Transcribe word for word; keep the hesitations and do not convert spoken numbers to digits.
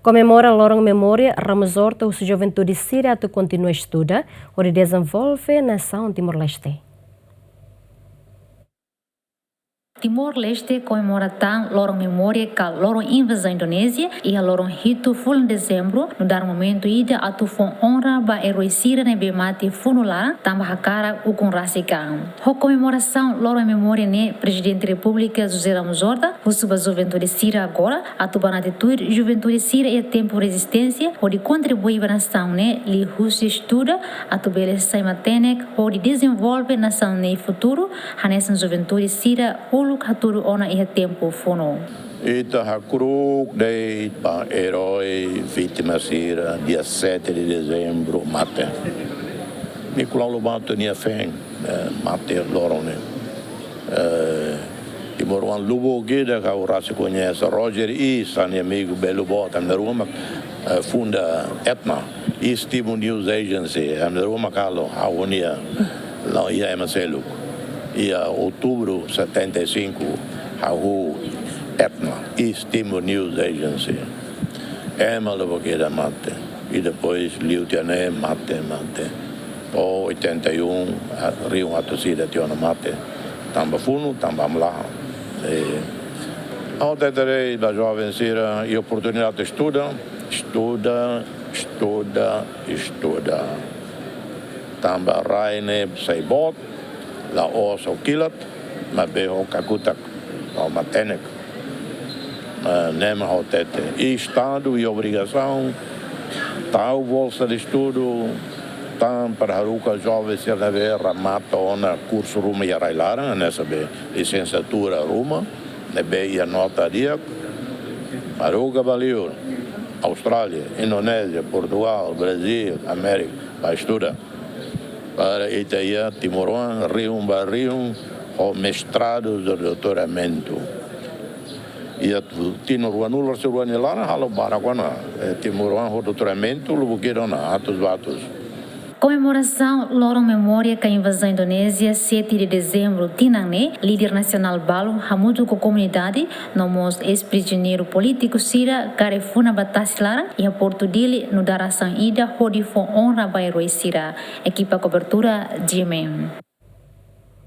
Komemora Loron Memória Ramos Horta husu juventude sira atu kontinua estuda hodi dezenvolve nasaun Timor-Leste. Timor-Leste komemora tan Loron Memória ka Loron Invazaun Indonézia iha loron hitu fulan Dezembru, nu'udar momentu ida atu fó onra ba eroi sira ne'ebé mate funu laran tanba hakarak ukun rasik an. Ho komemorasaun Loron Memória ne'e, Prezidente Repúblika José Ramos Horta husu ba juventude sira agora atu banati tuir juventude sira iha tempu rezisténsia hodi kontribui ba nasaun ne'e liuhusi estuda atu bele sai matenek hodi dezenvolve nasaun ne'e iha futuru, hanesan juventude sira uluk hatudu ona iha tempu funu. Ita hakru'uk de'it ba eroi vítima sira dia sete de dezembro mate. Nicolau Lobato nia feen, eh, mate loron ne'e. Eh, timoroan lubuk ida ha'u rasik koñese, Roger East, ha'u-nia amigu belu boot, ami rua mak, eh, funda Etna, East Timor News Agency, ami rua mak halo, ha'u ho nia, la'o iha ema seluk. Iha outubru setenta e cinco, ha'u Etna, East Timor News Agency. Ema lubuk ida mate. I depois liu tiha ne'e mate, mate. To'o oitenta e um, ah, rihun atus ida tiha ona mate. Tanba funu, tanba hamlaha. E, ha'u hatete de'it ba joven sira, iha oportunidade estuda, estuda, estuda, estuda. Tanba rai ne'e sai boot, la'ós ho kilat, maibé ho kakutak, ho matenek. Eh, ne'e mak ha'u hatete. I Estadu iha obrigasaun tau bolsa de estudu tan para haruka joven sira ne'ebé remata ona kursu ruma iha rai laran, hanesan be lisensiatura ruma, ne'ebé iha nota di'ak, haruka ba li'ur, Austrália, Indonézia, Portugal, Brazil, Amérika, ba estuda. Para ita iha timoroan rihun ba rihun ho mestradu no doutoramentu. Iha tinan ruanulu-resin-rua nia laran halo barak ona, eh, timoroan ho doutoramentu lubuk ida ona, atus ba atus. Komemorasaun Loron Memória ka Invazaun Indonézia, sete de dezembro tinan ne'e, líder nasionál balu hamutuk ho komunidade, no mós eis-prizioneiru polítiku sira kari funa ba tasi laran iha Portu Dili nu'udar asaun ida hodi fó onra ba eroi sira. Ekipa kobertura, G M M.